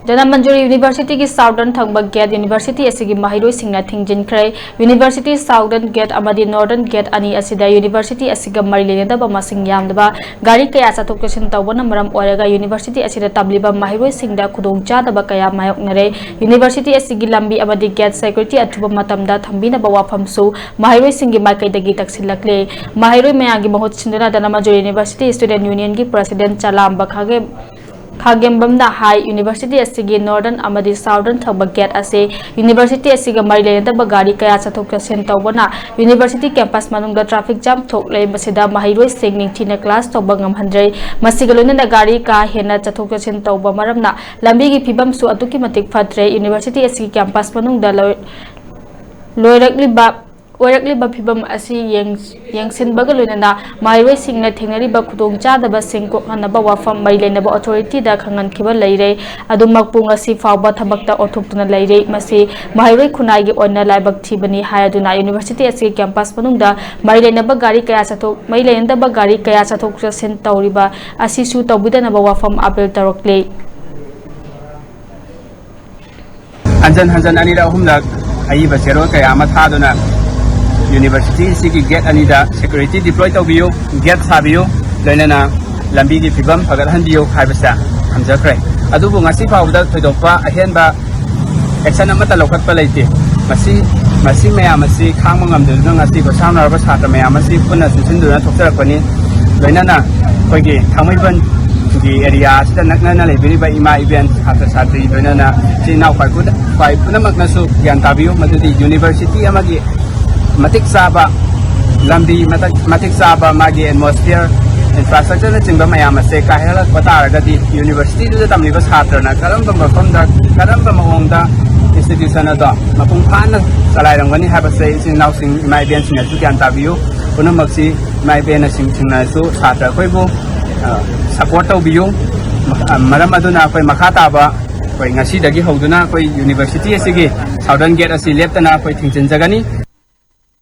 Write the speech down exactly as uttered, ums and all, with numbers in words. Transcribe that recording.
ꯙꯅꯃꯟꯖꯨꯔꯤ ꯌꯨꯅꯤꯚꯔꯁꯤꯇꯤꯒꯤ ꯁꯥꯎꯗꯔꯟ ꯊꯪꯕ get university ꯑꯁꯤꯒꯤ ꯃꯍꯩꯔꯣꯏꯁꯤꯡꯅ ꯊꯤꯡꯖꯤꯟꯈ꯭ꯔꯦ꯫ ꯌꯨꯅꯤꯚꯔꯁꯤꯇꯤ ꯁꯥꯎꯗꯔꯟ ꯒꯦꯠ ꯑꯃꯗꯤ ꯅꯣꯔꯗꯔꯟ ꯒꯦꯠ ꯑꯅꯤ ꯑꯁꯤꯗ ꯌꯨꯅꯤꯚꯔꯁꯤꯇꯤ ꯑꯁꯤꯒ ꯃꯔꯤ ꯂꯩꯅꯗꯕ ꯃꯁꯤꯡ ꯌꯥꯝꯗꯕ ꯒꯥꯔꯤ ꯀꯌꯥ ꯆꯠꯊꯣꯛ ꯆꯠꯁꯤꯟ ꯇꯧꯕꯅ ꯃꯔꯝ ꯑꯣꯏꯔꯒ ꯌꯨꯅꯤꯚꯔꯁꯤꯇꯤ ꯑꯁꯤꯗ ꯇꯝꯂꯤꯕ ꯃꯍꯩꯔꯣꯏꯁꯤꯡꯗ ꯈꯨꯗꯣꯡꯆꯥꯗꯕ ꯀꯌꯥ ꯃꯥꯌꯣꯛꯅꯔꯦ꯫ ꯌꯨꯅꯤꯚꯔꯁꯤꯇꯤ ꯑꯁꯤꯒꯤ ꯂꯝꯕꯤ ꯑꯃꯗꯤ ꯒꯦꯠ ꯁꯦꯀ꯭ꯌꯨꯔꯤꯇꯤ ꯑꯊꯨꯕ ꯃꯇꯝꯗ ꯊꯝꯕꯤꯅꯕ ꯋꯥꯐꯝꯁꯨ ꯃꯍꯩꯔꯣꯏꯁꯤꯡꯒꯤ ꯃꯥꯏꯀꯩꯗꯒꯤ ꯇꯛꯁꯤꯜꯂꯛꯂꯦ꯫ ꯃꯍꯩꯔꯣꯏ ꯃꯌꯥꯝꯒꯤ ꯃꯍꯨꯠ ꯁꯤꯟꯗꯨꯅ ꯙꯅꯃꯟꯖꯨꯔꯤ ꯌꯨꯅꯤꯚꯔꯁꯤꯇꯤ ꯁ꯭ꯇꯨꯗꯦꯟ ꯌꯨꯅꯤꯌꯟꯒꯤ ꯄ꯭ꯔꯁꯤꯗꯦꯟ ꯆꯂꯥꯝꯕ ꯈꯥꯒꯦꯝ ꯈꯥꯒꯦꯝꯕꯝꯅ ꯍꯥꯏ, ꯌꯨꯅꯤꯚꯔꯁꯤꯇꯤ ꯑꯁꯤꯒꯤ ꯅꯣꯔꯗꯔꯟ ꯑꯃꯗꯤ ꯁꯥꯎꯗꯔꯟ ꯊꯪꯕ ꯒꯦꯠ ꯑꯁꯤ ꯌꯨꯅꯤꯚꯔꯁꯤꯇꯤ ꯑꯁꯤꯒ ꯃꯔꯤ ꯂꯩꯅꯗꯕ ꯒꯥꯔꯤ ꯀꯌꯥ ꯆꯠꯊꯣꯛ ꯆꯠꯁꯤꯟ ꯇꯧꯕꯅ ꯌꯨꯅꯤꯚꯔꯁꯤꯇꯤ ꯀꯦꯝꯄꯁ ꯃꯅꯨꯡꯗ ꯇ꯭ꯔꯥꯐꯤꯛ ꯖꯥꯝ ꯊꯣꯛꯂꯦ꯫ ꯃꯁꯤꯗ ꯃꯍꯩꯔꯣꯏꯁꯤꯡ ꯅꯤꯡꯊꯤꯅ ꯀ꯭ꯂꯥꯁ ꯇꯧꯕ ꯉꯝꯍꯟꯗ꯭ꯔꯦ꯫ ꯃꯁꯤꯒ ꯂꯣꯏꯅꯅ ꯒꯥꯔꯤ ꯀꯥ ꯍꯦꯟꯅ ꯆꯠꯊꯣꯛ ꯆꯠꯁꯤꯟ ꯇꯧꯕ ꯃꯔꯝꯅ ꯂꯝꯕꯤꯒꯤ ꯐꯤꯕꯝꯁꯨ ꯑꯗꯨꯛꯀꯤ ꯃꯇꯤꯛ ꯐꯠꯇ꯭ꯔꯦ꯫ ꯌꯨꯅꯤꯚꯔꯁꯤꯇꯤ ꯑꯁꯤꯒꯤ ꯀꯦꯝꯄꯁ ꯃꯅꯨꯡꯗ ꯂꯣꯏ-, ꯂꯣꯏꯔꯛꯂꯤꯕ ꯑꯣꯏꯔꯛꯂꯤꯕ ꯐꯤꯚꯝ ꯑꯁꯤ ꯌꯦꯡ-, ꯌꯦꯡꯁꯤꯟꯕꯒ ꯂꯣꯏꯅꯅ ꯃꯍꯩꯔꯣꯏꯁꯤꯡꯅ ꯊꯦꯡꯅꯔꯤꯕ ꯈꯨꯗꯣꯡꯆꯥꯗꯕꯁꯤꯡ ꯀꯣꯛꯍꯟꯅꯕ ꯋꯥꯐꯝ ꯃꯔꯤ ꯂꯩꯅꯕ ꯑꯣꯊꯣꯔꯤꯇꯤꯗ ꯈꯪꯍꯟꯈꯤꯕ ꯂꯩꯔꯦ꯫ ꯑꯗꯨꯃꯛꯄꯨ ꯉꯁꯤ ꯐꯥꯎꯕ ꯊꯕꯛꯇ ꯑꯣꯟꯊꯣꯛꯇꯨꯅ ꯂꯩꯔꯦ꯫ ꯃꯁꯤ ꯃꯍꯩꯔꯣꯏ ꯈꯨꯟꯅꯥꯏꯒꯤ ꯑꯣꯏꯅ ꯂꯥꯏꯕꯛ ꯊꯤꯕꯅꯤ ꯍꯥꯏꯗꯨꯅ ꯌꯨꯅꯤꯚꯔꯁꯤꯇꯤ ꯑꯁꯤꯒꯤ ꯀꯦꯝꯄꯁ ꯃꯅꯨꯡꯗ ꯃꯔꯤ ꯂꯩꯅꯕ ꯒꯥꯔꯤ ꯀꯌꯥ ꯆꯠꯊꯣꯛ-, ꯃꯔꯤ ꯂꯩꯅꯗꯕ ꯒꯥꯔꯤ ꯀꯌꯥ ꯆꯠꯊꯣꯛ ꯆꯠꯁꯤꯟ ꯇꯧꯔꯤꯕ ꯑꯁꯤꯁꯨ ꯇꯧꯕꯤꯗꯅꯕ ꯋꯥꯐꯝ ꯑꯥꯄꯤꯜ ꯇꯧꯔꯛꯂꯦ꯫ ꯍꯟꯖꯟ ꯍꯟꯖꯟ ꯑꯅꯤꯔꯛ ꯑꯍꯨꯝꯂꯛ ꯑꯏꯕ ꯆꯦꯔꯣꯜ ꯀꯌꯥ ꯑꯃ ꯊꯥꯗꯨꯅ ꯌꯨꯅꯤꯚꯔꯁꯤꯇꯤ ꯑꯁꯤꯒꯤ ꯒꯦꯠ ꯑꯅꯤꯗ ꯁꯦꯀ꯭ꯌꯨꯔꯤꯇꯤ ꯗꯤꯄ꯭ꯂꯣꯏ ꯇꯧꯕꯤꯌꯨ, ꯒꯦꯠ ꯁꯥꯕꯤꯌꯨ, ꯂꯣꯏꯅꯅ ꯂꯝꯕꯤꯒꯤ ꯐꯤꯕꯝ ꯐꯒꯠꯍꯟꯕꯤꯌꯨ ꯍꯥꯏꯕꯁꯦ ꯊꯝꯖꯈ꯭ꯔꯦ꯫ ꯑꯗꯨꯕꯨ ꯉꯁꯤ ꯐꯥꯎꯕꯗ ꯊꯣꯏꯗꯣꯛꯄ ꯑꯍꯦꯟꯕ ꯑꯦꯛꯁꯟ ꯑꯃꯠꯇ ꯂꯧꯈꯠꯄ ꯂꯩꯇꯦ꯫ ꯃꯁꯤ, ꯃꯁꯤ ꯃꯌꯥꯝ ꯑꯁꯤ ꯈꯥꯡꯕ ꯉꯝꯗꯗꯨꯅ ꯉꯁꯤ ꯈꯣꯔꯁꯥꯎꯅꯔꯕ ꯁꯥꯇ꯭ꯔ ꯃꯌꯥꯝ ꯑꯁꯤ ꯄꯨꯟꯅ ꯆꯨꯡꯁꯤꯟꯗꯨꯅ ꯊꯣꯛꯆꯔꯛꯄꯅꯤ꯫ ꯂꯣꯏꯅꯅ ꯑꯩꯈꯣꯏꯒꯤ ꯊꯥꯡꯃꯩꯕꯟꯒꯤ ꯑꯦꯔꯤꯌꯥ ꯑꯁꯤꯗ ꯅꯛꯅꯅ ꯂꯩꯕꯤꯔꯤꯕ ꯏꯃꯥ ꯏꯕꯦꯟ, ꯁꯥꯇ꯭ꯔ ꯁꯥꯇ꯭ꯔꯤ, ꯂꯣꯏꯅꯅ ꯏꯆꯤꯜ ꯏꯅꯥꯎ ꯈ꯭ꯋꯥꯏ ꯄꯨꯝꯅ-, ꯈ꯭ꯋꯥꯏ ꯄꯨꯝꯅꯃꯛꯅꯁꯨ ꯒ꯭ꯌꯥꯟ ꯇꯥꯕꯤꯌꯨ ꯃꯗꯨꯗꯤ ꯌꯨꯅꯤꯚꯔꯁꯤꯇꯤ ꯑꯃꯒꯤ ꯃꯇꯤꯛ ꯆꯥꯕ ꯂꯝꯕꯤ, ꯃꯇꯛ-, ꯃꯇꯤꯛ ꯆꯥꯕ ꯃꯥꯒꯤ ꯑꯦꯠꯃꯣꯁꯐꯤꯌꯔ, ꯏꯟꯐ꯭ꯔꯥꯁ꯭ꯇ꯭ꯔꯛꯆꯔꯅꯆꯤꯡꯕ ꯃꯌꯥꯝ ꯑꯁꯦ ꯀꯥꯏꯍꯜꯂꯛꯄ ꯇꯥꯔꯒꯗꯤ ꯌꯨꯅꯤꯚꯔꯁꯤꯇꯤꯗꯨꯗ ꯇꯝꯂꯤꯕ ꯁꯥꯇ꯭ꯔꯅ ꯀꯔꯝꯕ ꯃꯐꯝꯗ, ꯀꯔꯝꯕ ꯃꯑꯣꯡꯗ ꯏꯟꯁꯇꯤꯇ꯭ꯌꯨꯁꯟ ꯑꯗꯣ ꯃꯄꯨꯡ ꯐꯥꯅ ꯆꯂꯥꯏꯔꯝꯒꯅꯤ ꯍꯥꯏꯕꯁꯦ ꯏꯆꯤꯜ ꯏꯅꯥꯎꯁꯤꯡ, ꯏꯃꯥ ꯏꯕꯦꯟꯁꯤꯡꯅꯁꯨ ꯒ꯭ꯌꯥꯟ ꯇꯥꯕꯤꯌꯨ꯫ ꯄꯨꯝꯅꯃꯛꯁꯤ ꯏꯃꯥ ꯏꯕꯦꯟꯅꯁꯤꯡ ꯁꯤꯡꯅꯁꯨ ꯁꯥꯇ꯭ꯔ ꯑꯩꯈꯣꯏꯕꯨ, ꯑ, ꯁꯄꯣꯔꯠ ꯇꯧꯕꯤꯌꯨ꯫ ꯃ-, ꯑ, ꯃꯔꯝ ꯑꯗꯨꯅ ꯑꯩꯈꯣꯏ ꯃꯈꯥ ꯇꯥꯕ ꯑꯩꯈꯣꯏ ꯉꯁꯤꯗꯒꯤ ꯍꯧꯗꯨꯅ ꯑꯩꯈꯣꯏ ꯌꯨꯅꯤꯚꯔꯁꯤꯇꯤ ꯑꯁꯤꯒꯤ ꯁꯥꯎꯗꯔꯟ ꯒꯦꯠ ꯑꯁꯤ ꯂꯦꯞꯇꯅ ꯑꯩꯈꯣꯏ ꯊꯤꯡꯖꯤꯟꯖꯒꯅꯤ꯫